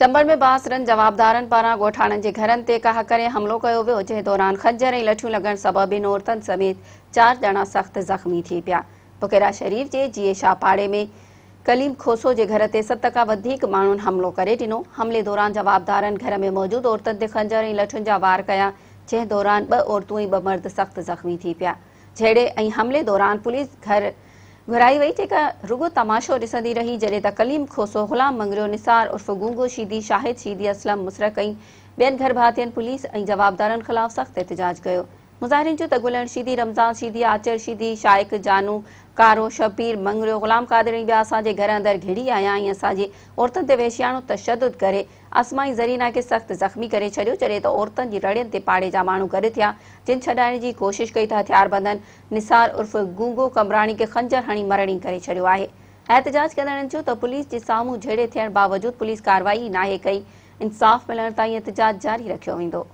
چمبڙ ۾ بااثرن جوابدارن پاران ڳوٺاڻن جي گهرن تي ڪاهه ڪري حملو ڪيو ويو، جنهن دوران خنجر ۽ لٺيون لڳڻ سبب ٻن عورتن سميت چار ڄڻا سخت زخمي ٿي پيا. بڪيرا شريف جي جيئي شاهه پاڙي ۾ ڪليم کوسو جي گهر تي ست کان وڌيڪ ماڻهن حملو ڪري ڏنو. حملي دوران جوابدارن گهر ۾ موجود عورتن تي خنجر ۽ لٺين جا وار ڪيا، جنهن دوران ٻه عورتون ۽ ٻه مرد سخت زخمي ٿي پيا. جهيڙي ۽ حملي دوران پوليس گهر گهرائي وئي جيڪا رڳو تماشو ڏسندي رهي جڏهن ته ڪليم کوسو، غلام مڱريو، نثار عرف گونگو شيدي، شاهد شيدي، اسلم مسرڪ ۽ ٻين گهر ڀاتين پوليس ۽ جوابدارن خلاف سخت احتجاج ڪيو. مظاهرين چيو ته گلڻ شيدي، رمضان شيدي، آچر شيدي، شائق، جانو، ڪارو، شبير مڱريو، غلام قادر ۽ ٻيا اسان جي گهر اندر گهڙي آيا ۽ اسان جي عورتن تي وحشياڻو تشدد ڪري اسما ۽ زرينا کي سخت زخمي ڪري ڇڏيو جڏهن ته عورتن جي رڙين تي پاڙي جا ماڻهو گڏ ٿيا جن ڇڏائڻ جي ڪوشش ڪئي ته هٿياربندن نثار عرف گونگو قمبراڻي کي خنجر هڻي مرڻي ڪري ڇڏيو آهي. احتجاج ڪندڙن چيو ته پوليس جي سامهون جهيڙي ٿيڻ باوجود پوليس ڪارروائي ئي ناهي ڪئي، انصاف ملڻ تائين احتجاج جاري رکيو ويندو.